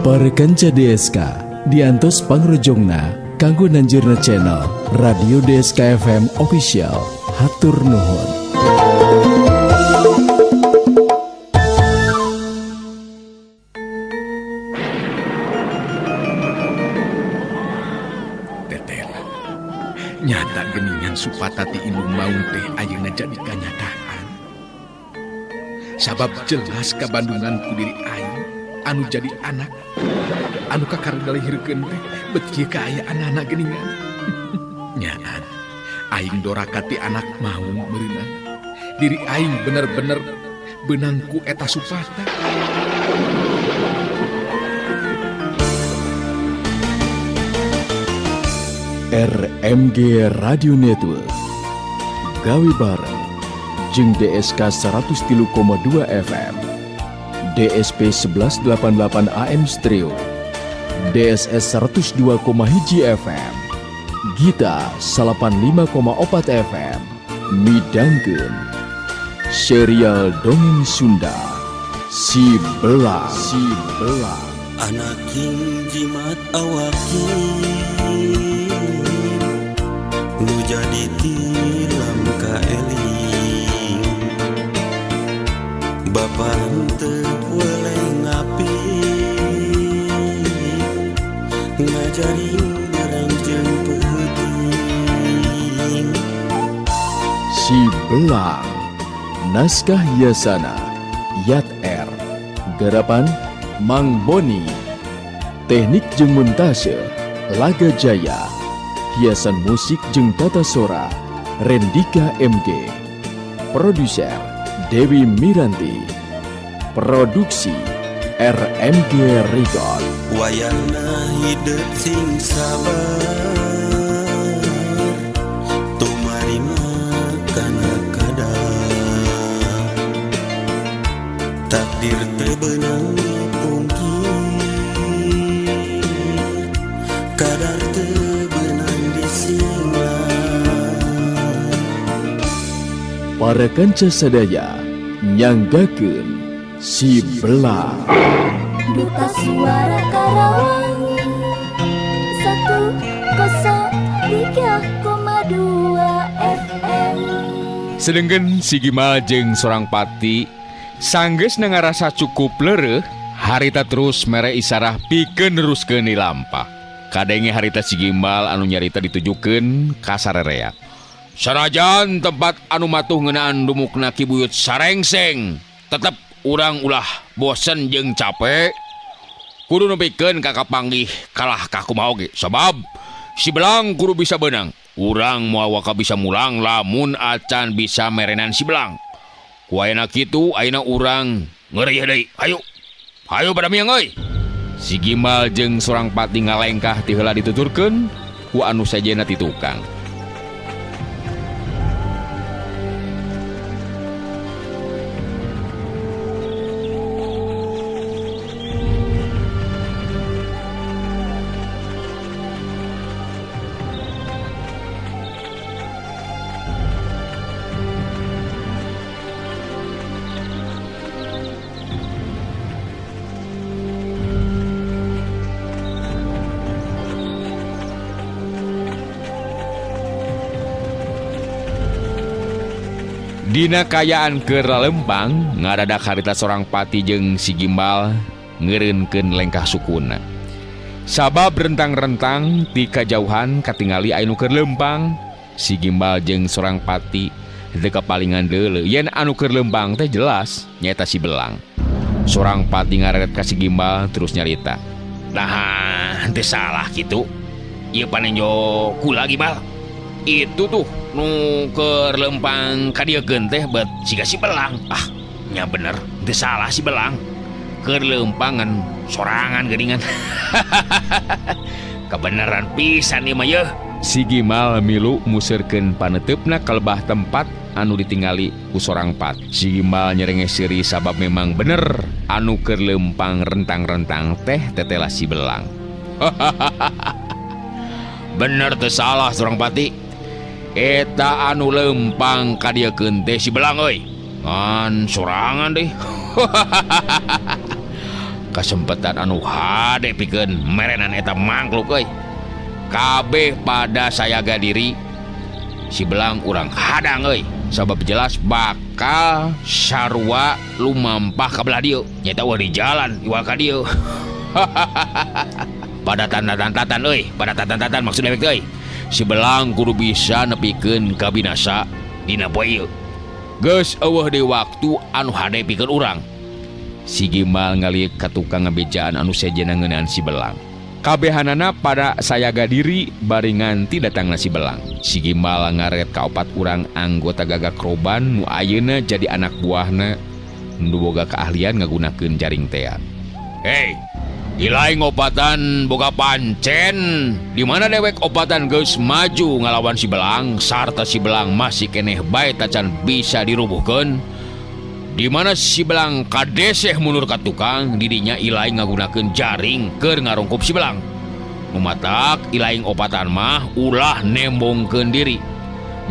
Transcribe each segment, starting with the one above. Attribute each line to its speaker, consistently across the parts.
Speaker 1: Para kanca DSK diantos pangrojongna kanggo nanjurna channel Radio DSK FM Official. Hatur nuhun.
Speaker 2: Tetel, nyata geningan supata ti indung maung teh ayeuna jadi kanyataan. Sabab jelas kabandungan ku diri aing anu jadi anak anu kakara dilahirkeun teh bet kieu kaayaan anak geuningan. Nyaan aing doraka ti anak maung meureunang. Diri aing bener-bener beunang ku eta supata.
Speaker 1: RMG Radio Network gawe bareng jeung DSK 103,2 FM, DSP 1188 AM Stereo, DSS 102,1 FM, Gita 85,4 FM, midangkeun serial dongeng Sunda Si Belang. Si Belang.
Speaker 3: Anak jimat awakin nu jadi tilam kaeling, bapa henteu weleh ngapi ngajarin barang jeung peuting.
Speaker 1: Si Belang, naskah Yasana, Yat R, garapan Mang Boni, teknik jeung montase Laga Jaya, hiasan musik jeung tata sora Rendika MG, produser Dewi Miranti, produksi RMG Record.
Speaker 3: Wayahna hidup sing sabar, tumarima kana kadar, takdir teu beunang dipungkir, kadar teu beunang disinglar.
Speaker 1: Para kanca sadaya nyanggakeun Si Belang.
Speaker 4: Duta Suara Karawang 103,2 FM.
Speaker 5: Sedengkeun si Gimal jeung Sorang Pati sanggeus ngarasa cukup leureuh, harita terus mere isarah pikeun neruskeun dilampah. Kadenge harita si Gimal anu nyarita ditujukeun ka sarerea. Sanajan tempat anu matuh ngeunaan dumukna Ki Buyut sarengseng, tetep urang ulah bosen jeung capek. Kudu nepikeun ka kapanggih kalah ka kumaha oge. Sabab si Belang kudu bisa beunang. Urang moal waka bisa mulang lamun acan bisa merenan si Belang. Ku ayeuna kitu ayeuna urang ngeureuh deui. Hayu. Hayu pada miang euy. Si Gimal jeung Sorang Pati ngalengkah ti heula dituturkeun ku anu sejenna ti tukang. Dina kayaan keur lalempang ngadadak harita Sorang Pati jeung si Gimbal ngeureunkeun lengkah sukuna. Sabab rentang-rentang ti kajauhan katingali aya nu keur lempang. Si Gimbal jeung Sorang Pati teu kapalingan deuleu yen anu keur lempang teh jelas nyaeta si Belang. Sorang Pati ngareret ka si Gimbal terus nyarita. Nah, teu salah kitu. Ieu panenjo kula Gimbal. Itu tuh nu keur lempang ka dieu teh bet siga si Belang. Ah, nya bener, teu salah si Belang. Keur lempangan sorangan geuningan. Kebenaran pisan ieu mah yeuh. Si Gimal milu museurkeun paneuteup-na kalebah tempat anu ditingali ku Sorang Pati. Si Gimal nyerenge seuri sabab memang bener anu keur lempang rentang-rentang teh tetela si Belang. Bener teu salah Sorang Pati. Eta anu lempang ka dieu teh si Belang euy. Ngan sorangan deh. Kesempatan anu hade pikeun merenan eta mangkluk euy. Kabeh pada sayaga diri si Belang urang hadang euy. Sabab jelas bakal sarua lumampah ka belah dieu. Nyaeta eueuh di jalan iwal ka dieu. Pada tanda-tandatan euy, pada tanda-tandatan maksud dewek euy. Si Belang kudu bisa nepikeun ka binasa dina poe ieu. Geus eueuh deui waktu anu hade pikeun urang. Si Gimal ngalieu ka tukang ngabejaan anu sejenna ngeunaan si Belang. Kabehanana pada sayaga diri bari nganti datangna si Belang. Si Gimal ngaret ka opat urang anggota gagak roban nu ayeuna jadi anak buahna nu boga keahlian ngagunakeun jaring tea. Hei, ilaing opatan boga pancen. Di mana dewek opatan geus maju ngalawan si Belang sarta si Belang masih keneh bae tacan bisa dirubuhkeun. Di mana si Belang kadeseh mundur ka tukang, didinya ilaing ngagunakeun jaring keur ngarungkup si Belang. Numatak ilaing opatan mah ulah nembongkeun diri.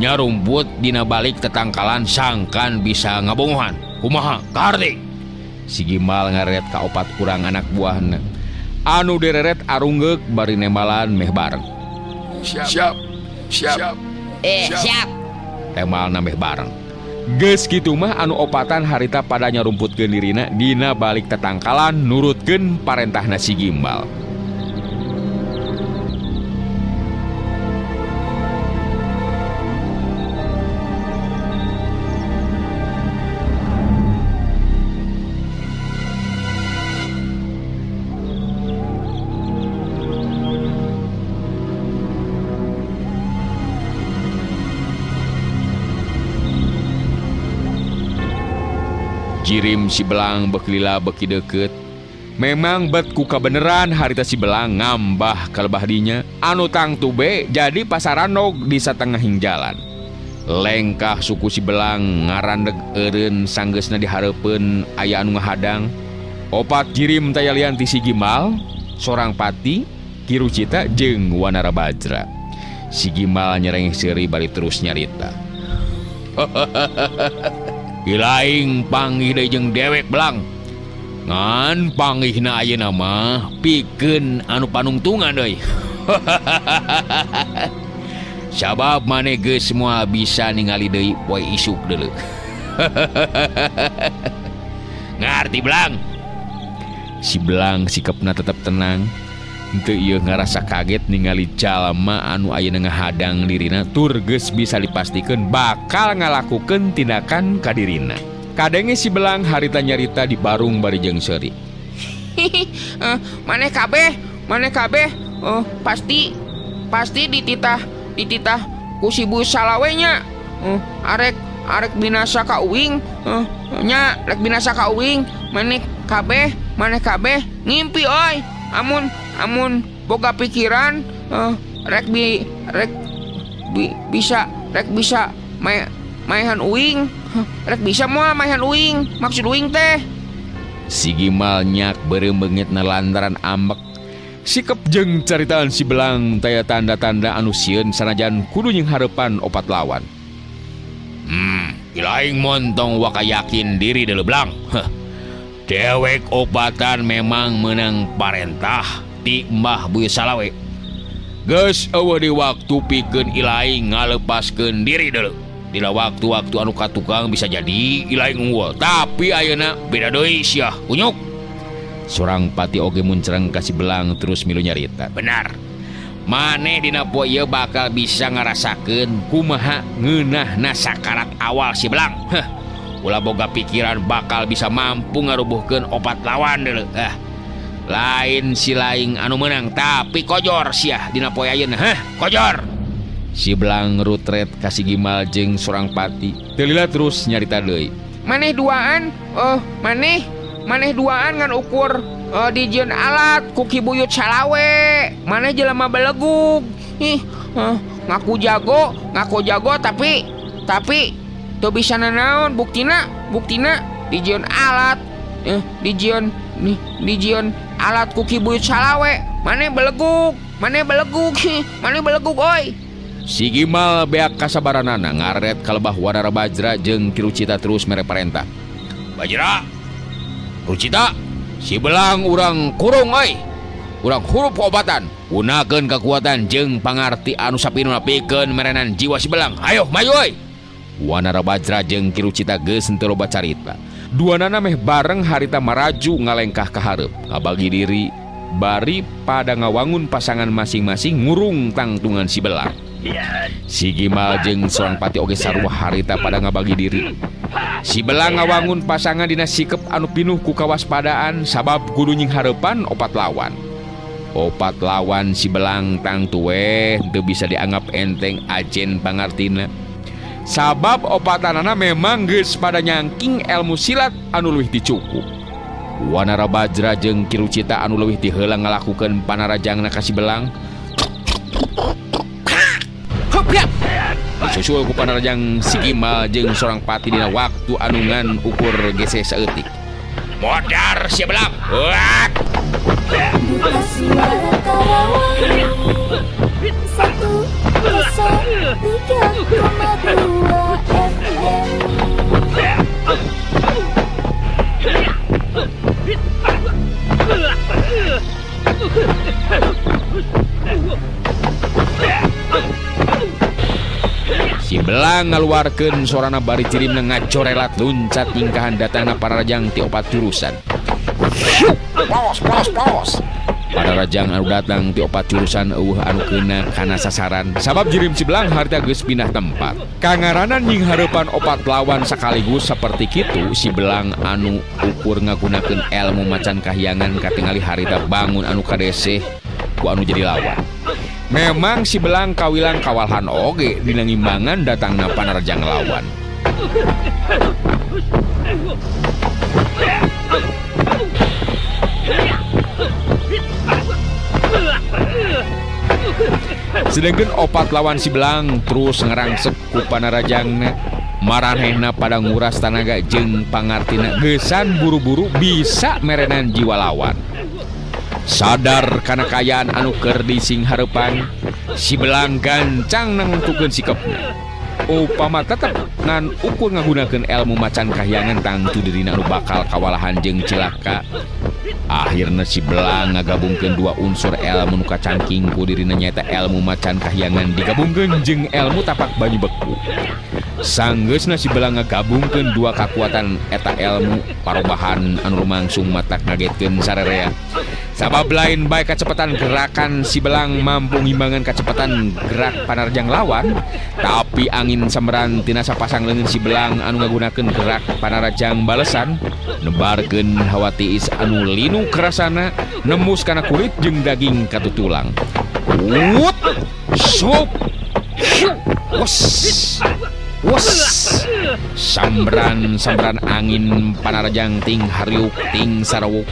Speaker 5: Nyarumput dina balik tetangkalan sangkan bisa ngabongohan. Kumaha kaharti? Si Gimal ngaret ka opat urang anak buahna. Anu direret arunggeuk bari nembalan meh bareng.
Speaker 2: Siap. Siap. Siap.
Speaker 5: Siap. Tembalna meh bareng. Geus kitu mah anu opatan harita pada nyarumputkeun dirina dina balik tetangkalan nurutkeun parentahna si Gimbal. Jirim si Belang bekelila beki deket. Memang bet ku kabeneran harita si Belang ngambah kalebah dinya. Anu tangtu be jadi pasaranog di satengahing jalan. Lengkah suku si Belang ngarandeg eureun sanggeusna dihareupeun aya anu ngahadang. Opat jirim tayalian ti si Gimal, Sorang Pati, Ki Rucita jeung Wanara Bajra. Si Gimal nyerengeh seuri bari terus nyarita. Ilaing panggih deui jeung dewek Belang. Ngan panggihna ayeuna mah pikeun anu panungtungan deui. Sabab maneh geus moal bisa ningali deui poe isuk deuleu. Ngarti Belang? Si Belang sikapna tetep tenang. Henteu ieu ngarasa kaget ningali jalma anu ayeuna ngahadang dirina tur geus bisa dipastikeun bakal ngalakukeun tindakan ka dirina. Kadenge si Belang harita nyarita di barung bari jeung seuri.
Speaker 6: Maneh kabeh pasti dititah ku si Bu Salawe nya. Arek binasa ka uing, nya rek binasa ka uing. Maneh kabeh ngimpi oi. Amun boga pikiran rek bisa maehan uing, rek bisa moal maehan uing, maksud uing teh.
Speaker 5: Si Gimal nyak beureum beungitna lantaran ambek. Sikep jeung caritaan si Belang taya tanda-tanda anu sieun sanajan kudu jeung hareupan opat lawan. Ilaing montong waka yakin diri deuleu Belang. Heh. Dewek obatan memang menang parentah ti Mbah Buyut Salawe. Geus eueuh di waktu pikeun ilaing ngalepaskeun diri deuleu. Dina waktu-waktu anu katukang bisa jadi ilaing unggul, tapi ayeuna beda deui sia unyuk. Sorang Pati oge muncereng ka si Belang terus milu nyarita. Benar. Maneh dina poe ieu bakal bisa ngarasakeun kumaha ngeunahna sakarat awal si Belang. Heh. Ulah boga pikiran bakal bisa mampu ngarubuhkeun opat lawan deuleu. Lain si laing anu menang tapi kojor sia dina poe ayeuna. Heh, kojor. Si Belang rutret ka si Gimal jeung Sorang Pati. Teu lila terus nyarita deui.
Speaker 6: Maneh duaan, maneh duaan ngan ukur dijieun alat ku Ki Buyut Salawe. Maneh jelema belegug. Ih, ngaku jago tapi teu bisa nanaon buktina dijieun alat dijieun alat ku Ki Buyut Salawe. Maneh belegug oi.
Speaker 5: Si Gimal beak kasabaranana ngaret kalebah Wanara Bajra jeung Ki Rucita terus mere parentah. Bajra, Rucita, Si Belang urang kurung euy. Urang hurup obatan. Gunakeun kekuatan jeung pangarti anu sapinuna pikeun merenan jiwa si Belang. Ayo maju euy. Wanara Bajra jeung Ki Rucita geus henteu loba carita. Duanana meh bareng harita maraju ngalengkah ka hareup. Ngabagi diri bari pada ngawangun pasangan masing-masing ngurung tangtungan si Belang. Si Gimal jeung Sorang Pati oge sarua harita pada ngabagi diri. Si Belang ngawangun pasangan dina sikep anu pinuh ku kawaspadaan sabab kudu nyinghareupan opat lawan. Opat lawan si Belang tangtu we teu bisa dianggap enteng ajen pangartina. Sabab opatanana memang geus pada nyangking ilmu silat anu leuwih dicukup. Wanara Bajra jeung Ki Rucita anu leuwih ti heula ngalakukeun panarajangna ka si Belang. Disusul ku panarajang si Gimal jeung Sorang Pati dina waktu anu ngan ukur gese saeutik. Modar si Belang. Wah.
Speaker 4: Duta Suara Karawang 103,2 FM.
Speaker 5: Si Belang ngaluarkeun sorana bari cirimna ngacorelat luncat nyingkahan datangna pararajang ti opat jurusan. Pos pos pos. Pararajang anu datang ti opat jurusan eueuh anu keuna kana sasaran. Sabab jirim si Belang harita geus pindah tempat. Kangaranan nyinghareupan opat lawan sekaligus saperti kitu si Belang anu ukur ngagunakeun elmu macan kahyangan katingali harita bangun anu kadeseh ku anu jadi lawan. Memang si Belang kawilang kawalhan oge dina ngimbangan datangna panarajang lawan. Sedangkan opat lawan si Belang terus ngerangsek ku panarajangna. Maranehna pada nguras tanaga jeung pangartina geusan buru-buru bisa merenan jiwa lawan. Sadar kana kaayaan anu keur disinghareupan, si Belang gancang nangtukeun sikepna. Upama tetep ngan ukur ngagunakeun elmu macan kahyangan tangtu dirina anu bakal kawalahan jeung cilaka. Akhirna si Belang ngagabungkeun dua unsur elmu nu kacangking ku dirina nyaeta elmu macan kahyangan digabungkeun jeung elmu tapak banyu beku. Sanggeusna si Belang ngagabungkeun dua kakuatan eta elmu parobahan anu lumangsung matak ngagetkeun sarerea. Sabab lain bae kacepatan gerakan si Belang mampu ngimbangan kacepatan gerak panarjang lawan, tapi angin samberan tina sapasang leungeun si Belang anu ngagunakeun gerak panarajang balesan nebarkeun hawa tiis anu linu kerasana nembus kana kulit jeung daging katutulang. Wut, sup, wes. Wes. Samberan-samberan angin panarajang ting hariuk ting sarawuk.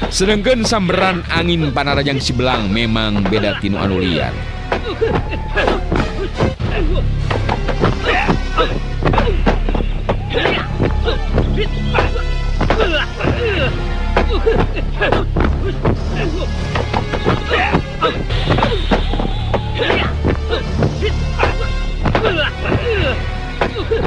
Speaker 5: Sedangkan samberan angin panarajang si Belang memang beda tinu anu liar.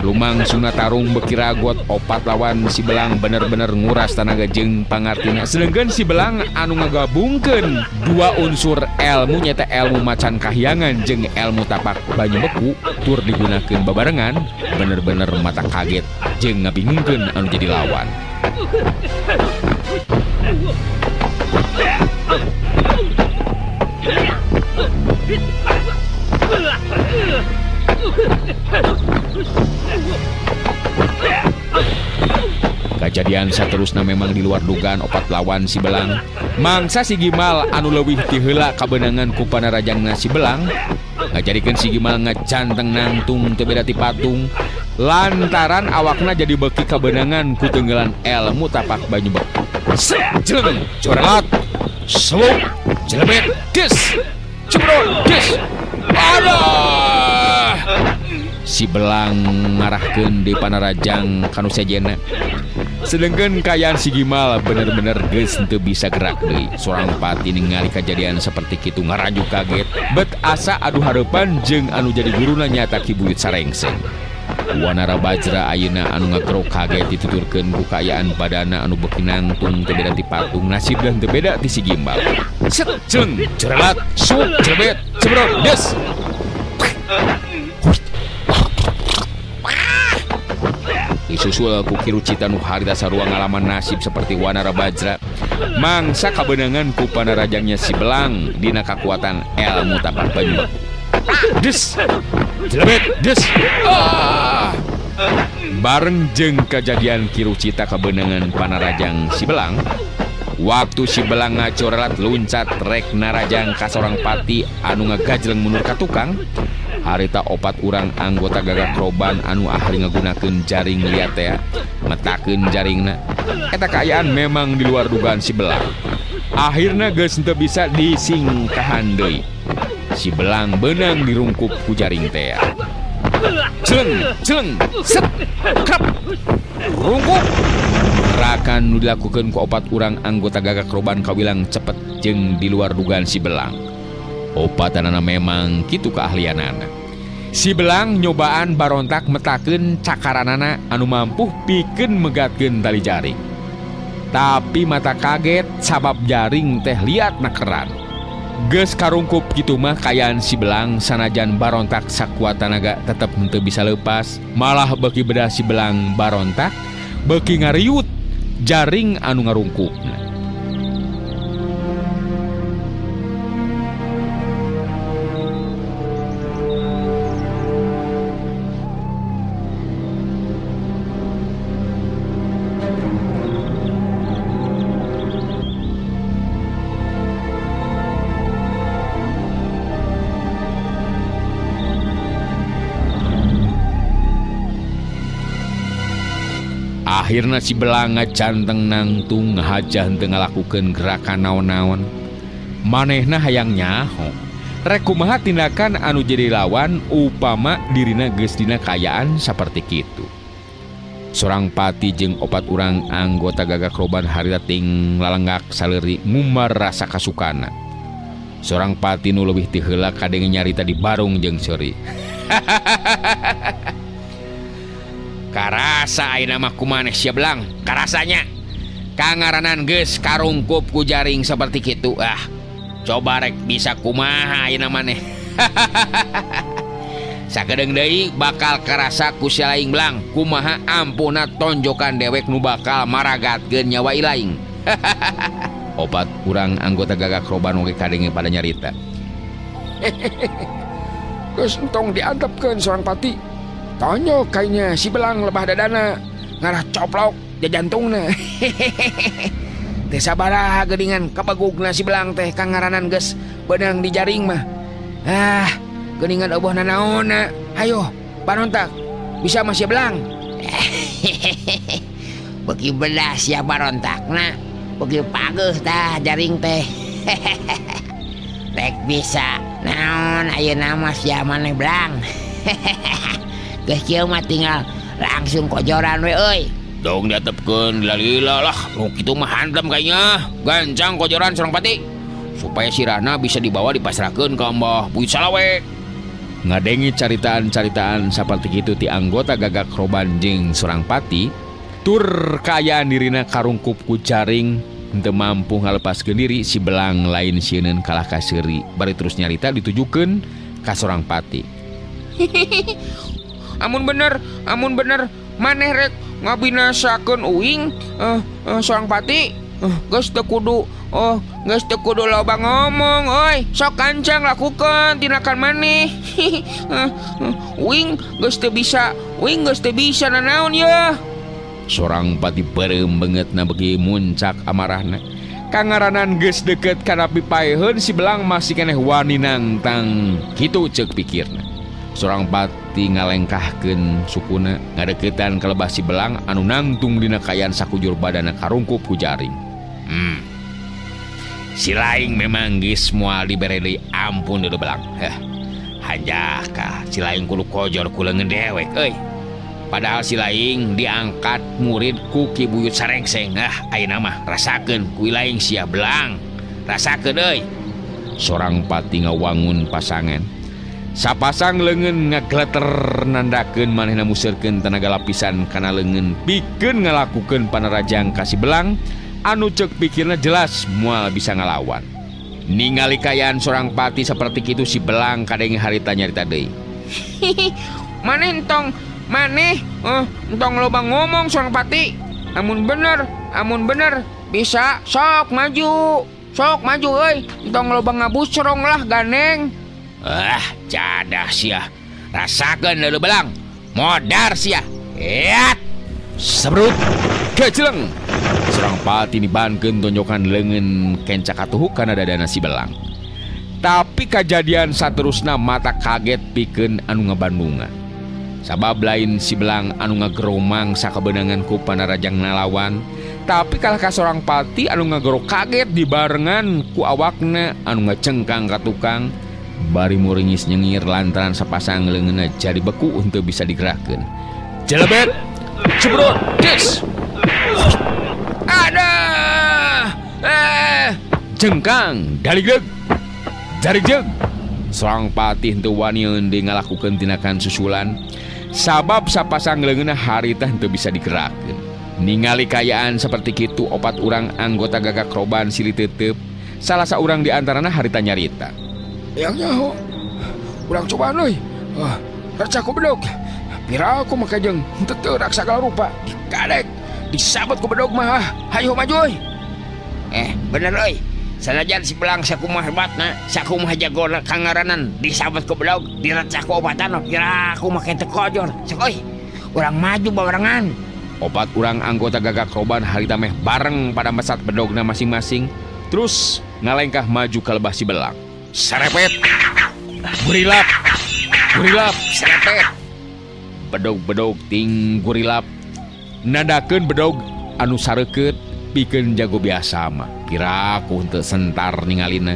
Speaker 5: Lumangsungna tarung beuki ragot opat lawan si Belang bener-bener nguras tanaga jeung pangartina. Sedangkan si Belang anu ngagabungkeun dua unsur elmu nyaeta elmu macan kahyangan jeung elmu tapak banyu beku tur digunakeun babarengan bener-bener mata kaget jeung ngabingungkeun anu jadi lawan. Kajadian saterusna memang di luar dugaan opat lawan si Belang. Mangsa si Gimal anu leuwih ti heula kabeunangan ku panarajangna si Belang ngajadikeun si Gimal ngacanteng nangtung teu beda ti patung lantaran awakna jadi beuki kabeunangan ku tenggelan elmu tapak banyu beku. Jeleng corelat seluk jelebet des cebrol des. Aduh! Si Belang ngarahkeun di panarajang kanu sejenna. Sedangkan kayaan si Gimal bener-bener geus teu bisa gerak deui. Sorang Pati ningali kajadian seperti kitu ngaraju kaget. Bet asa adu hareupan jeung anu jadi guruna nyata Ki Buyut Sarengseng. Wanara Bajra ayeuna anu ngagerok kaget dituturkeun ku kaayaan badana anu beuki nangtung teu beda ti patung nasib dan teu beda ti si Gimbal. Set celeng cerelat sup celebet cebrot des. Disusul ku Kirucita nu harita sarua ngalaman nasib seperti Wanara Bajra. Mangsa kabeunangan ku panarajangnya si Belang dina kakuatan ilmu tapak banyu. Des jelebet des. Ah! Bareng jeung kajadian Kirucita kabeunangan panarajang si Belang, waktu si Belang ngacorelat luncat rek narajang ka sorang pati anu ngagajleng mundur ka tukang, harita opat urang anggota gagak roban anu ahli ngagunakeun jaring liat tea, metakeun jaringna. Eta kaayaan memang di luar dugaan si Belang. Akhirna geus henteu bisa disingkahan deui. Si Belang beunang dirungkup ku jaring tea. Celeng, celeng, set, krap, rungkup. Gerakan nu dilakukeun ku opat urang anggota gagak roban kawilang cepet jeung di luar dugaan si Belang. Opatanana memang kitu keahlianana. Si Belang nyobaan barontak metakeun cakaranana anu mampuh pikeun megatkeun tali jaring. Tapi mata kaget sabab jaring teh liat nakeran. Geus karungkup kitu mah kayaan si Belang sanajan barontak sakuat tanaga tetep henteu bisa lepas. Malah beuki beda si Belang barontak beuki ngariut jaring anu ngarungkupna. Akhirna si Belang ngacanteng nangtung ngahajah henteu ngalakukeun gerakan naon-naon. Manehna hayang nyaho. Rek kumaha tindakan anu jadi lawan upama dirina geus dina kaayaan saperti kitu. Sorang pati jeung opat urang anggota gagak roban harita ting lalenggak saleuri ngumbar rasa kasukana. Sorang pati nu leuwih ti heula kadenge nyarita di barung jeung seuri. Karasa ayeuna mah kumaneh sia Belang, karasanya. Kangaranan geus karungkup ku jaring seperti kitu. Ah, coba rek bisa kumaha ayeuna maneh. Sakedeung deui bakal karasa ku sia laing Belang, kumaha ampuna tonjokan dewek nu bakal maragatkeun nyawa ilaing. Opat urang anggota gagak roban oge kadenge pada nyarita.
Speaker 6: Geus entong diantepkeun sorang pati. Tonyok kayaknya si Belang lebah dadana ngarah coplok jantungna. Teu sabaraha geuningan kabagugna si Belang teh kangaranan geus beunang di jaring mah. Ah, geuningan eueuh nanaonna. Hayo, barontak. Bisa mah si Belang.
Speaker 7: Beuki belah sia barontakna, beuki pageuh tah jaring teh. Rek bisa naon ayeuna mah sia maneh Belang. Geus kieu mah tinggal langsung kojoran we euy.
Speaker 5: Dong diatepkeun lila lah, nu kitu mah hantam kayaknya. Gancang kojoran sorang pati supaya sirahna bisa dibawa dipasrahkeun ka Mbah Buyut Salawe. Ngadengi caritaan-caritaan saperti kitu ti anggota gagak roban jeung sorang pati, tur kaayaan dirina karungkup ku jaring henteu mampu ngalepaskeun diri si Belang lain sieuneun kalah ka seuri bari terus nyarita ditujukeun ka sorang pati.
Speaker 6: Amun bener maneh rek ngabinasakeun uing sorang pati geus teu kudu geus teu kudu loba ngomong euy, sok kancang lakukeun tindakan maneh. Uing geus teu bisa, uing geus teu bisa nanaon yeuh.
Speaker 5: Sorang pati beureum beungeutna beuki muncak amarahna. Kangaranan geus deukeut kana pipaeheun si Belang masih keneh wani nangtang kitu ceuk pikirna. Sorang pati ngalengkahkeun sukuna ngadeukeutan ka lebah si Belang anu nangtung dina kaayaan sakujur badana karungkup ku jaring. Si laing memang geus moal dibere deui ampun deui Belang. Heh. Hanjakah si laing kudu kojor ku leungeun dewek euy. Padahal si laing diangkat murid ku Ki Buyut Sarengseng. Ah, ayeuna mah rasakeun ku laing sia Belang. Rasakeun euy. Sorang pati ngawangun pasangan. Sapasang leungeun ngagleter nandakeun manehna museurkeun tenaga lapisan kana leungeun pikeun ngalakukeun panarajang ka si Belang anu ceuk pikirna jelas moal bisa ngalawan. Ningali kayaan Sorang Pati saperti kitu si Belang kadenge harita nyarita deui.
Speaker 6: Maneh entong maneh entong loba ngomong Sorang Pati. Amun bener bisa sok maju euy, entong loba ngabusrong lah ganeng.
Speaker 5: Ah, jadah sia. Rasakeun leuleum Belang. Modar sia. Eat. Sebrut. Keceleng. Sorang Pati nibankeun tonjokan leungeun kenca katuhuk kana dadana si Belang. Tapi kajadian saterusna mata kaget pikeun anu ngabandungan. Sabab lain si Belang anu ngageromang sakabeunangan ku panarajang nalawan, tapi kalah ka Sorang Pati anu ngagero kaget dibarengan ku awakna anu ngacengkang ka tukang. Bari muringis nyengir lantaran sapasang leungeunna jadi beku untuk bisa digerakkeun. Jelebet, cebrut, des.
Speaker 6: Ada.
Speaker 5: Jengkang, daligleg. Jarigjeg. Sorang Pati henteu wani deui ngalakukeun tindakan susulan sabab sapasang leungeunna harita henteu bisa digerakkeun. Ningali kayaan seperti kitu opat urang anggota gagak roban silih tetep. Salah saurang di antarana harita nyarita.
Speaker 2: Yang nyaho, urang cobaan euy. Recah ku bedog. Pira aku make jeung henteu teurak sagala rupa. Dikadek, disabet ku bedog mah. Hayo maju euy.
Speaker 7: Bener euy. Sanajan si Belang sakumaha hebatna, sakumaha jagona kangaranan disabet ku bedog, direcah ku obatan, pira aku make teu kojor. Sok euy, urang maju babarengan.
Speaker 5: Opat urang anggota gagak roban harita meh bareng pada mesat bedogna masing-masing, terus ngalengkah maju ka lebah si Belang. Serepet, gurilap, gurilap, serepet. Bedog-bedog ting gurilap, nadakeun bedog anu sareukeut pikeun jago biasa mah. Piraku henteu sentar ningalina.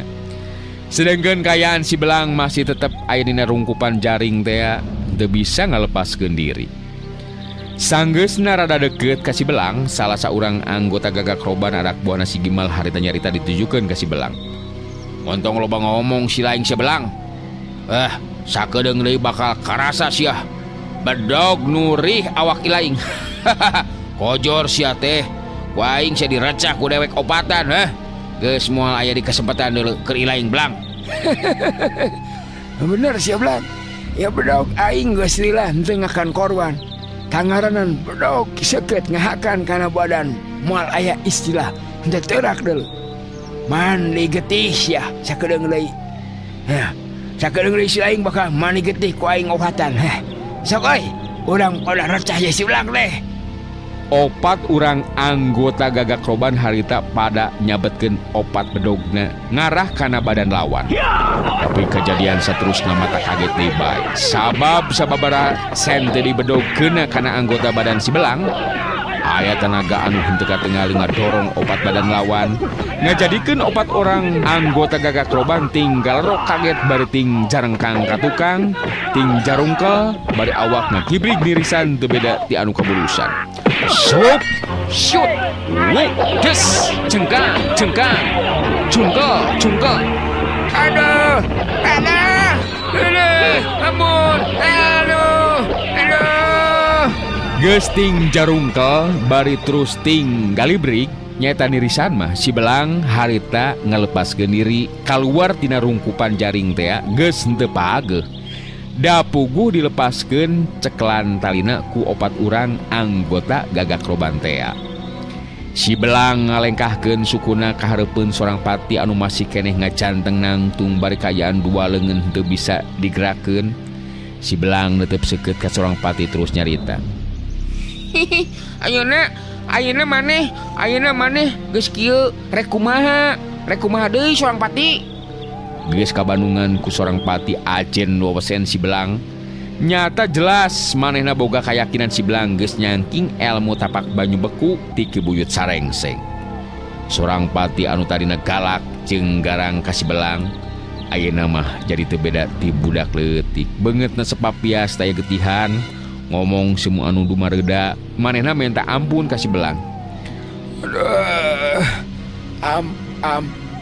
Speaker 5: Sedengkeun kayaan si Belang masih tetep aya dina rungkupan jaring tea, henteu bisa ngalepaskeun diri. Sanggeusna rada deukeut ka si Belang, salah saurang anggota gagak roban anak buahna si Gimal harita nyarita ditujukeun ka si Belang. Montong loba ngomong si laing si Belang. Sakedeung deui bakal karasa sia. Bedog nurih awak ilaing. Kojor sia teh. Ku aing sia direcah ku dewek opatan, heh. Geus moal aya di kesempatan deuleu keur ilaing Belang.
Speaker 2: Bener sia Belang. Ya bedog aing geus lila henteu ngakan korban. Kangaranan bedog seukeut ngahakan kana badan. Moal aya istilah henteu teurak deuleu. Mandi getih ya sakedeung deui. Heh, sakedeung deui si aing bakal mandi getih ku aing obatan. Heh. Sok euy, urang pada recah ye si Belang teh.
Speaker 5: Opat urang anggota gagak roban harita pada nyabetkeun opat bedogna ngarah kana badan lawan. Tapi kejadian saterusna mata kaget deui bae. Sabab sababara sente di bedog keuna kana anggota badan si Belang. Aya tenaga anu henteu katingali ngadorong opat badan lawan, ngajadikeun opat orang anggota gagak roban tinggal rok kaget bari ting jarengkang ka tukang, ting jarungkel bari awak ngagibrig nirisan teu beda ti anu kabulusan. Sup, shoot, wuk, des, jengkang, jengkang, jungkel, jungkel.
Speaker 6: Aduh, aduh, aduh, ampun, aduh, aduh.
Speaker 5: Geus ting jarungkel bari terus ting galibrik nyaeta nirisan mah si Belang harita ngalepaskeun diri kaluar tina rungkupan jaring tea geus henteu paageuh. Da puguh dilepaskeun ceklan talina ku opat urang anggota gagak roban tea. Si Belang ngalengkahkeun sukuna ka hareupeun Sorang Pati anu masih keneh ngacanteng nangtung bari kaayaan dua leungeun henteu bisa digerakkeun. Si Belang netep seukeut ka Sorang Pati terus nyarita.
Speaker 6: Ayeuna maneh geus kieu rek kumaha deui Sorang Pati.
Speaker 5: Geus kabandungan ku Sorang Pati ajen wawesen si Belang. Nyata jelas manehna boga kayakinan si Belang geus nyangking elmu tapak banyu beku ti Ki Buyut Sarengseng. Sorang Pati anu tadina galak jeung garang ka si Belang ayeuna mah jadi teu beda ti budak leutik. Beungeutna sepapias taya getihan. Ngomong semua anu dumareda, manehna minta ampun ka si Belang.
Speaker 2: Aduh,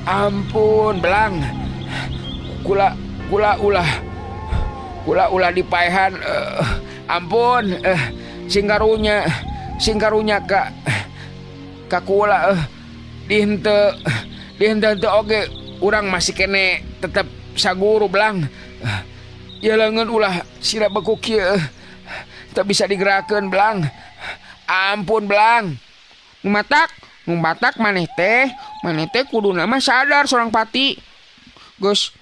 Speaker 2: ampun Belang. Kula ulah
Speaker 6: Kula ulah dipaehan ampun sing karunya ka kula dihenteu oge urang masih kene tetep saguru belang. Ya leungeun ulah sira beku kieu teu bisa digerakkeun belang. Ampun belang. Numatak maneh teh kuduna mah sadar Sorang Pati. Geus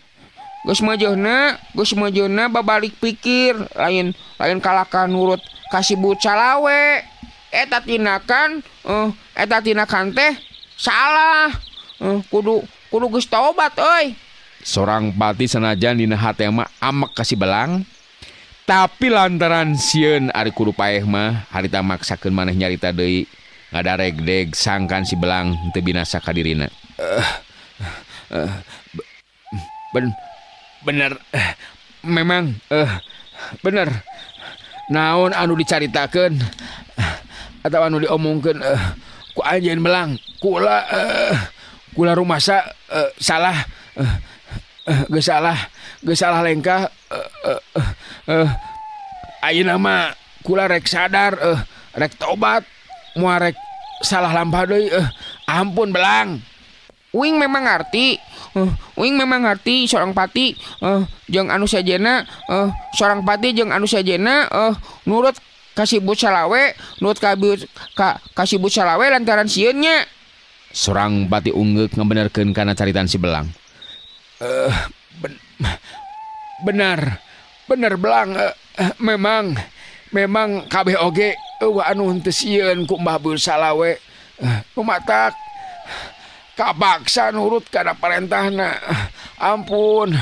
Speaker 6: meujeuhna babalik pikir, lain kalaka nurut ka si Buyut Salawe. Eta tindakan teh salah. Kudu geus tobat euy.
Speaker 5: Sorang Pati sanajan dina hate mah amek ka si Belang, tapi lantaran sieun ari kudu paeh mah harita maksakeun maneh nyarita deui ngadaregdeg sangkan si Belang teu binasa ka dirina.
Speaker 6: Bener memang bener naon anu dicaritakeun atau anu diomongkeun ku anjeun Belang kula kula rumasa salah geus salah lengkah ayeuna mah kula rek sadar rek tobat moal rek salah lampah deui ampun Belang. Uing memang ngarti Sorang Pati jeung anu sejenna Sorang Pati jeung anu sejenna nurut ka si Buyut Salawe, nurut ka si Buyut Salawe lantaran sieun nya.
Speaker 5: Sorang Pati ungeuk ngabenerkeun kana caritan si Belang.
Speaker 6: Benar Belang memang kabeh oge eueuh anu henteu sieun ku Mbah Buyut Salawe. Kumatak kapaksa nurut kana parentahna. Ampun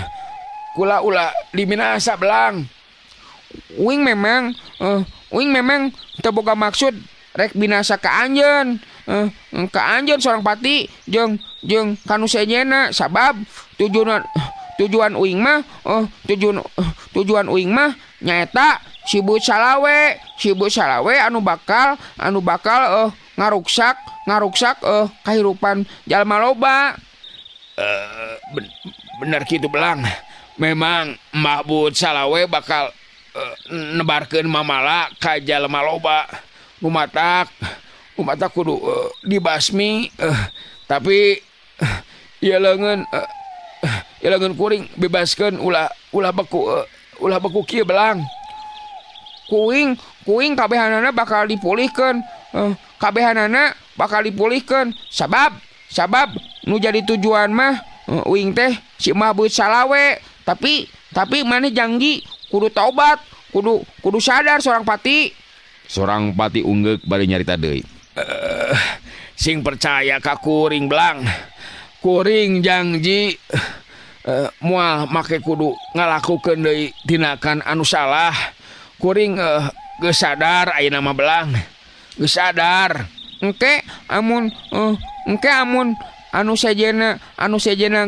Speaker 6: kula ulah diminasa Belang. Uing memang teu boga maksud rek binasa ka anjeun. Ka anjeun Sorang Pati jeung kanu sejenna sabab tujuan uing mah tujuan uing mah nyaeta si Buyut Salawe anu bakal ngaruksak kahirupan jalma loba. Bener kitu Belang. Memang Mbah Buyut Salawe bakal nebarkeun mamala ka jalma loba. Rumatak kudu dibasmi tapi ieu leungeun kuring bebaskeun ulah beku kieu Belang. Kuing kabehanana bakal dipulihkeun. Kabehanana bakal dipulihkeun sabab nu jadi tujuan mah uing teh si Mbah Buyut Salawe, tapi maneh janji kudu taubat, kudu sadar Sorang Pati.
Speaker 5: Sorang Pati ungeuk bari nyarita deui.
Speaker 6: Sing percaya ka kuring Belang. Kuring janji moal make kudu ngalakukeun deui tindakan anu salah. Kuring geus sadar ayeuna mah Belang. Geus sadar. Engke amun anu sejenna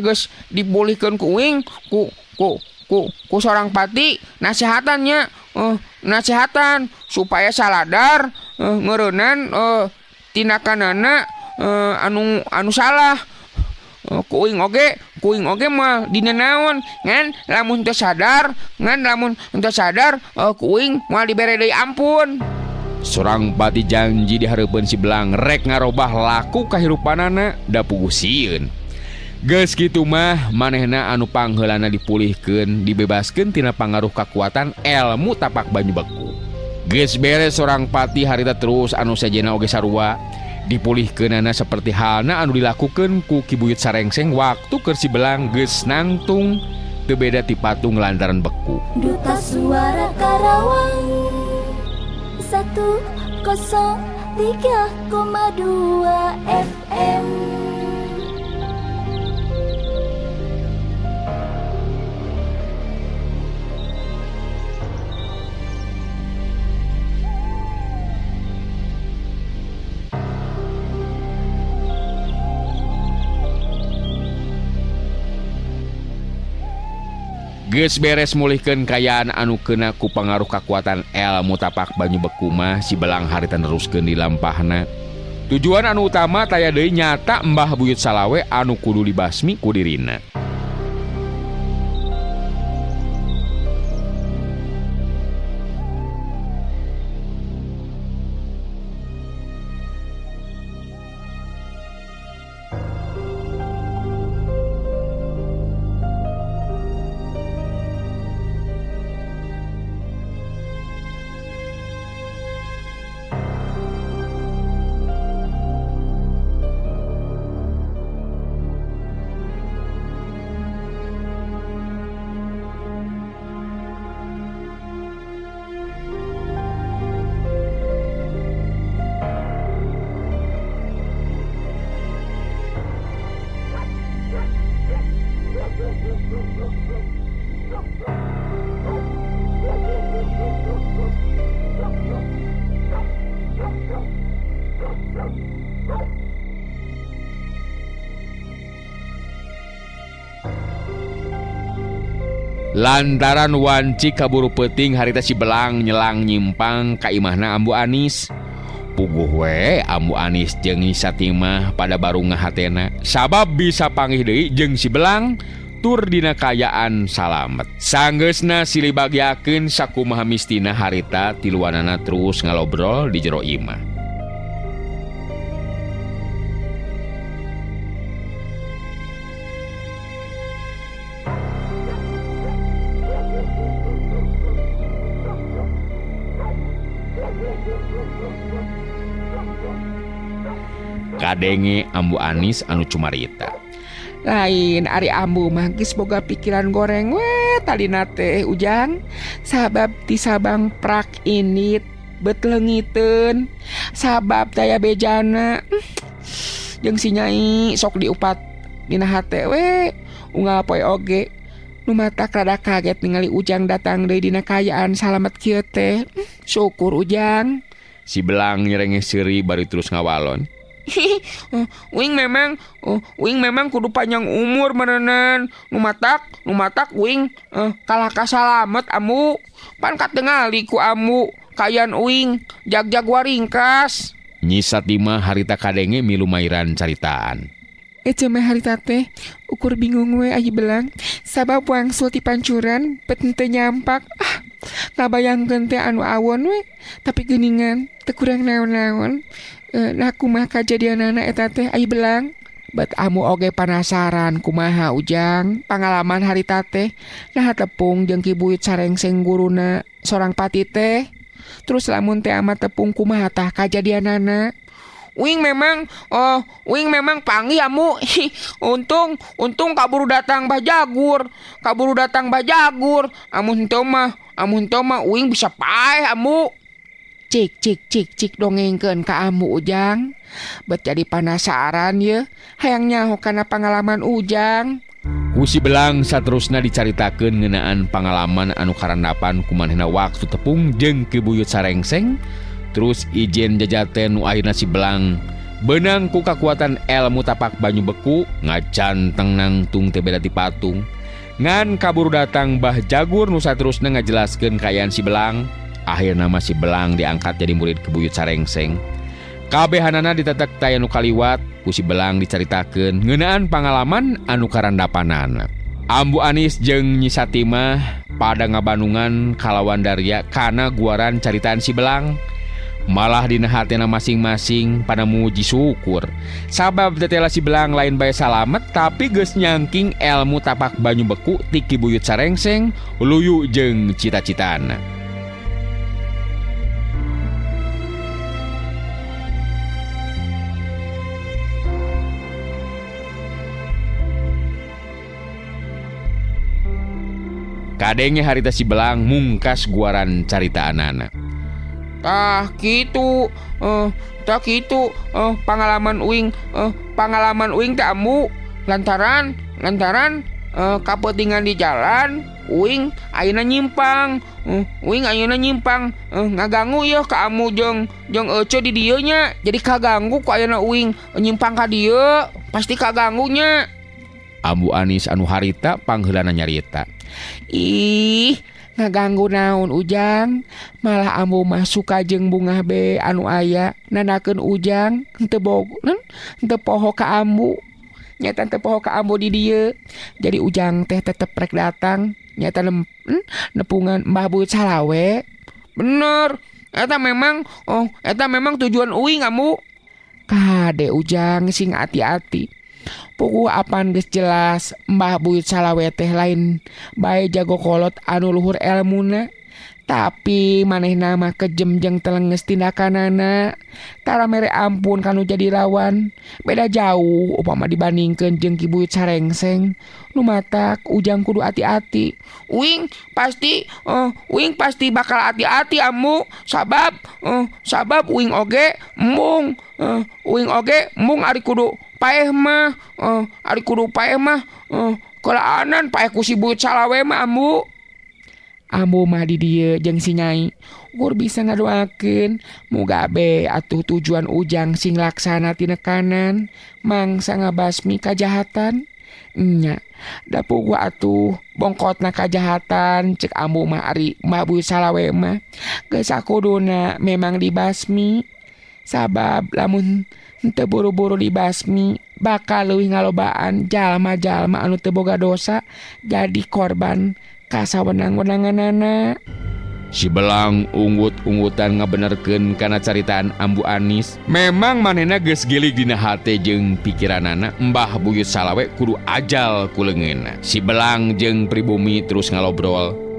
Speaker 6: geus dipulihkeun ku uing ku Sorang Pati nasihatannya nasihatan supaya saladar ngeureunnan tindakanana anu salah. Kuing oge mah dina naon ngan lamun teu sadar kuing moal dibere deui ampun.
Speaker 5: Sorang Pati janji dihareupeun si Belang rek ngarobah laku kahirupanana da puguh sieun. Geus kitu mah manehna anu pangheulana dipulihkeun dibebaskeun tina pangaruh kakuatan elmu tapak banyu beku. Geus beres Sorang Pati harita terus anu sejenna oge sarua dipulihkeunana seperti halna anu dilakukeun ku Ki Buyut Sarengseng waktu keur si Belang geus nangtung teu beda ti patung lantaran beku.
Speaker 4: Duta Suara Karawang 103,2 FM.
Speaker 5: Geus beres mulihkeun kayaan anu keuna ku pangaruh kakuatan elmu tapak banyu beku mah si Belang harita neruskeun di lampahna. Tujuan anu utama taya deui nyata Mbah Buyut Salawe anu kudu dibasmi ku dirina. Lantaran wanci kaburu peuting harita si Belang nyelang nyimpang ka imahna Ambu Anis. Puguh we Ambu Anis jeung Nyi Satimah pada barungah hatena sabab bisa panggih deui jeung si Belang tur dina kaayaan salamet. Sanggeusna silih bagiakeun sakumaha mistina harita tiluanana terus ngalobrol di jero imah. Kadenge Ambu Anis anu cumarita.
Speaker 6: Lain ari ambu mah geus boga pikiran goreng we tadina teh Ujang. Sabab ti Sabang prak init bet leungiteun. Sabab daya bejana jeung si Nyai sok diupat dina hate we unggal poe oge. Nu matak rada kaget ningali Ujang datang deui dina kaayaan salamet kieu teh. Syukur Ujang.
Speaker 5: Si Belang nyerengeh seuri bari terus ngawalon.
Speaker 6: Uing memang kudu panjang umur meureunan. Nu matak uing kalah ka salamet ambu. Pan katingali ku ambu kayan uing jag-jag waringkas.
Speaker 5: Nyi Satimah harita kadenge milu mairan caritaan.
Speaker 6: Ece mah harita teh ukur bingung we ayi Belang sabab wangsul ti pancuran bet henteu nyampak. Ah, ngabayangkeun teh anu awon we tapi geuningan teu kurang naon-naon. Nah kumaha kajadianana eta teh ayi Belang? Bet amu oge panasaran kumaha Ujang pangalaman harita teh nah tepung jeung Ki Buyut Sarengseng guruna sorang pati teh. Terus lamun teh amat tepung kumaha tah kajadianana? Uing memang panggih amu. Untung kaburu datang Bah Jagur. Amun henteu mah uing bisa paeh amu. Cik cik cik cik dongengkeun ka amu Ujang. Bet jadi panasaran ye hayang nyaho kana pangalaman Ujang.
Speaker 5: Ku si Belang saterusna dicaritakeun ngeunaan pangalaman anu karandapan kumanehna waktu tepung jeung Ki Buyut Sarengseng. Terus ijen jajaten nu akhirna si Belang beunang ku kakuatan elmu tapak banyu beku ngacanteng nangtung teh beda ti patung. Ngan kaburu datang Bah Jagur nu saterusna ngajelaskeun kaayaan si Belang. Akhirna mah si Belang diangkat jadi murid Ki Buyut Sarengseng. Kabehanana ditetek taya nu kaliwat ku si Belang dicaritakeun ngeunaan pangalaman anu karandapanana. Ambu Anis jeung Nyi Satimah pada ngabanungan kalawan daria kana guaran caritaan si Belang. Malah dina hatena masing-masing pada muji syukur. Sabab tetela si Belang lain bae salamet tapi geus nyangking elmu tapak banyu beku ti Ki Buyut Sarengseng luyu jeung cita-citana. Kadenge harita si Belang mungkas guaran caritaanana.
Speaker 6: Tah kitu, pangalaman uing teh ambu lantaran kapetingan di jalan uing ayeuna nyimpang, ngagangu yeuh ka amu jeung ece di dieu nya, jadi kaganggu ku ayeuna uing nyimpang ka dieu pasti kaganggunya.
Speaker 5: Ambu Anis anu harita pangheulana nyarita.
Speaker 6: Ih, ngaganggu naon Ujang, malah ambu mah suka jeung bungah be anu aya nandakeun Ujang henteu henteu poho ka ambu. Nyata henteu poho ka ambu di dieu. Jadi Ujang teh tetep rek datang, nyata nepungan Mbah Buyut Salawe. Bener, eta memang tujuan uing ambu. Kade Ujang sing ati-ati. Puguh apan geus jelas Mbah Buyut Salawe teh lain bae jago kolot anu luhur elmuna, Tapi manehna mah kejem jeung telenges tindakanana. Tara mere ampun kanu jadi lawan. Beda jauh upama dibandingkeun jeung Ki Buyut Sarengseng. Nu matak Ujang kudu ati-ati. Uing pasti bakal ati-ati ambu. Sabab uing oge embung. Uing oge embung ari kudu paeh mah. Ari kudu paeh mah. Kelaanan paeh ku si Buyut Salawe mah ambu. Ambu mah di dieu jeung si Nyai ukur bisa ngadoakeun muga be atuh tujuan Ujang sing laksana tinekanan mangsa ngabasmi kajahatan. Nya da puguh atuh bongkotna kajahatan cek ambu mah ari Mbah Buyut Salawe mah geus sakuduna memang dibasmi. Sabab lamun teu buru-buru dibasmi bakal leuwih ngalobaan jalma-jalma anu teu boga dosa jadi korban kasawenang-wenanganana.
Speaker 5: Si Belang unggut-unggutan ngabenerkeun kana caritaan Ambu Anis. Memang manehna geus gilig dina hate jeung pikiranana Mbah Buyut Salawe kudu ajal ku leungeunna. Si Belang jeung pribumi terus ngalobrol.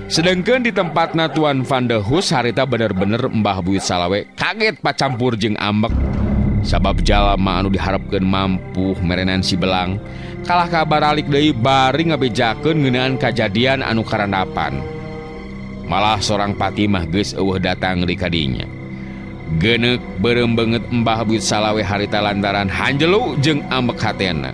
Speaker 5: Sedangkan di tempatna Tuan Van de Hus harita bener-bener Mbah Buyut Salawe kaget pacampur jeung ambek. Sabab jalma anu diharapkeun mampu merenan si Belang kalah kabaralik deui bari ngabejakeun ngeunaan kajadian anu karandapan. Malah sorang Patimah geus eueuh datang di kadinya. Geuneuk beureum beungeut Mbah Buyut Salawe harita lantaran hanjelu jeung ambek hatena.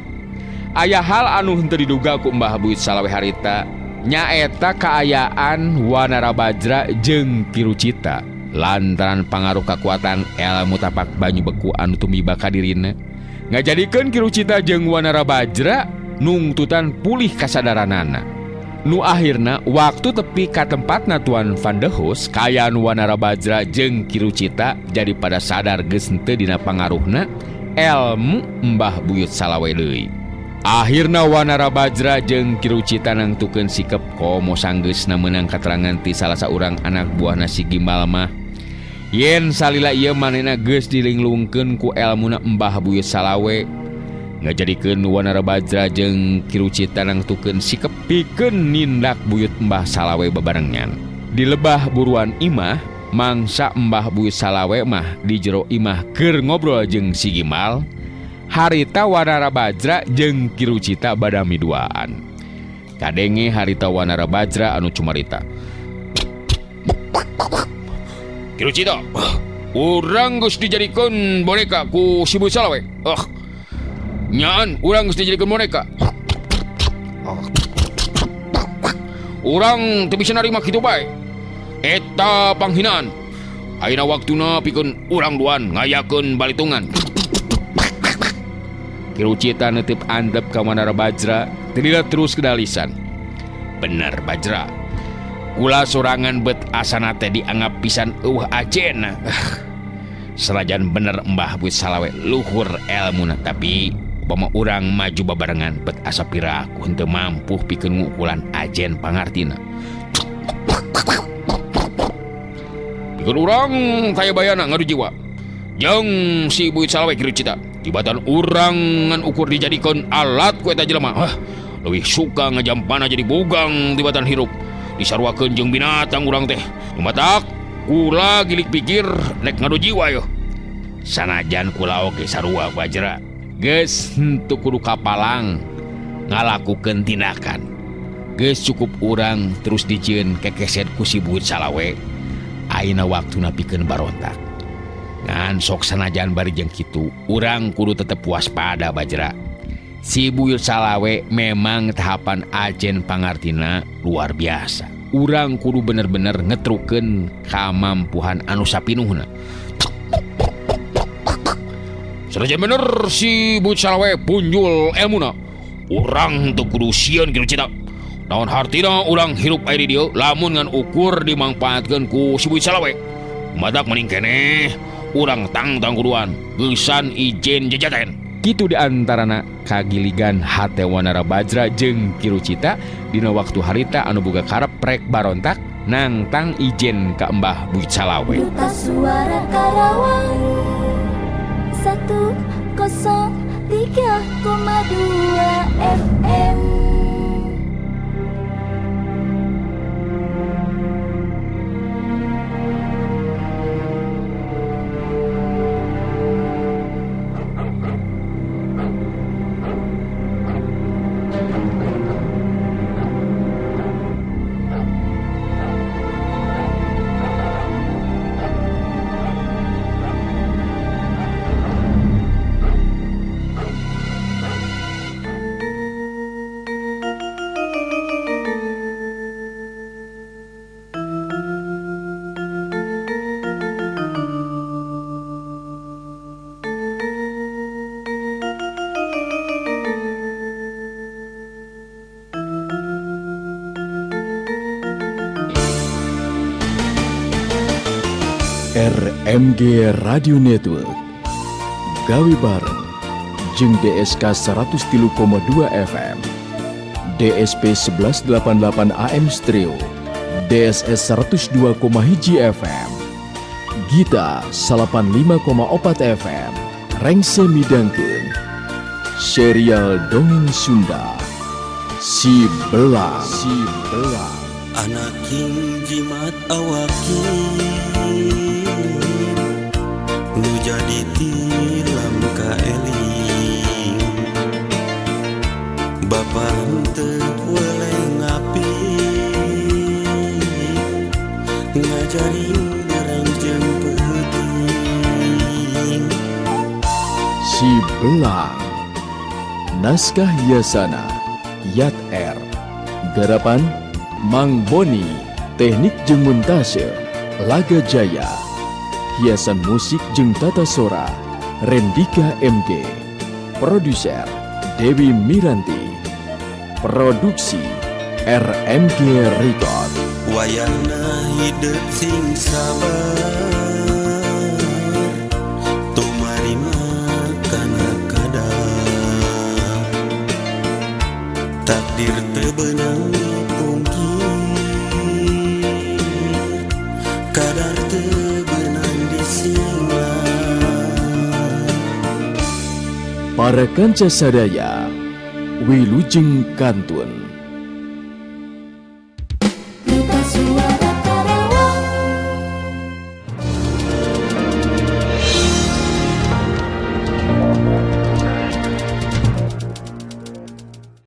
Speaker 5: Aya hal anu henteu diduga ku Mbah Buyut Salawe harita nyaeta kaayaan Wanara Bajra jeung Kirucita lantaran pangaruh kakuatan ilmu tapak banyu beku anu tumiba ka dirina ngajadikeun Kirucita jeung Wanara Bajra nungtutan pulih kasadaranana. Nu akhirna waktu tepi ka tempatna Tuan Van de Hus kaayaan Wanara Bajra jeung Kirucita jadi pada sadar geus henteu dina pangaruhna ilmu Mbah Buyut Salawe deui. Akhirna Wanara Bajra jeung Kirucita nangtukeun sikep komo sanggeusna meunang katerangan ti salah saurang anak buahna si Gimbal mah. Yen salila ieu manehna geus dilinglungkeun ku elmuna Mbah Buyut Salawe ngajadikeun Wanara Bajra jeung Kirucita nangtukeun sikep pikeun nindak buyut Mbah Salawe babarengan. Di lebah buruan imah mangsa Mbah Buyut Salawe mah di jero imah keur ngobrol jeung si Gimbal. Harita Wanara Bajra jeung Kirucita badami duaan. Kadenge harita Wanara Bajra anu cumarita. Kirucita, urang geus dijadikeun boneka ku si Buyut Salawe. Nyaan urang geus dijadikeun boneka. Urang teu bisa narima kitu bae. Eta panghinaan. Ayeuna waktuna pikeun urang duaan ngayakeun balitungan. Kirucita netip antep ka Wanara Bajra, teu terus kedalisan. Bener Bajra. Kula sorangan bet asana teh dianggap pisan eueuh ajena. Selajan bener Mbah Buyut Salawe luhur elmuna, tapi upama urang maju babarengan bet asa piraku henteu mampu pikeun ngukulan ajen pangartina. Pikeun urang kaya bayana ngadu jiwa. Jeung si Buyut Salawe Kirucita. Tibatan urang ngan ukur dijadikeun alat ku eta jelema. Leuwih suka ngajampana jadi bugang tibatan hirup. Disaruakeun jeung binatang urang teh. Lumatak kula gilik pikir nek ngadu jiwa yo. Sanajan kula oge sarua Bajra. Geus henteu kudu kapalang ngalakukeun tindakan. Geus cukup urang terus dijieun kekeset ku si Buyut Salawe. Ayeuna waktuna pikeun barontak. Ngan sok sanajan bari jeung kitu, urang kudu tetep waspada Bajra. Si Buyut Salawe memang tahapan ajen pangartina luar biasa. Urang kudu bener-bener ngetrukeun kamampuhan anu sapinuhna. Sanajan bener si Buyut Salawe punjul elmuna. Urang teu kudu sieun Ki Rucita. Naon hartina urang hirup aya di dieu lamun ngan ukur dimangpaatkeun ku si Buyut Salawe. Madak mending keneh urang tangtang kuduan geusan ijen jajaten. Kitu di antarana kagiligan hate Wanara Bajra jeung Ki Rucita dina waktu harita anu boga karep rek barontak nangtang ijen ka Mbah Buyut Salawe.
Speaker 4: Duta Suara Karawang 103,2 FM.
Speaker 1: RMG Radio Network gawe bareng jeung DSK 103,2 FM, DSP 1188 AM Stereo, DSS 102,1 FM, Gita 85,4 FM, Rengse midangkeun serial dongeng Sunda Si Belang. Si Belang.
Speaker 3: Anak king jimat awakin nu jadi tilam kaeling bapa henteu weleh ngapi ngajarin barang jeung peuting.
Speaker 1: Si Belang. Naskah Yasana Yat R. Garapan Mang Boni, teknik jeung montase Laga Jaya, hiasan musik jeung tata sora Rendika MG, produser Dewi Miranti, produksi RMG Record.
Speaker 3: Wayahna hidup sing sabar tumarima kana kadar takdir teu beunang dipungkir kadar teu beunang disinglar.
Speaker 1: Para kanca sadaya wilujeng kantun.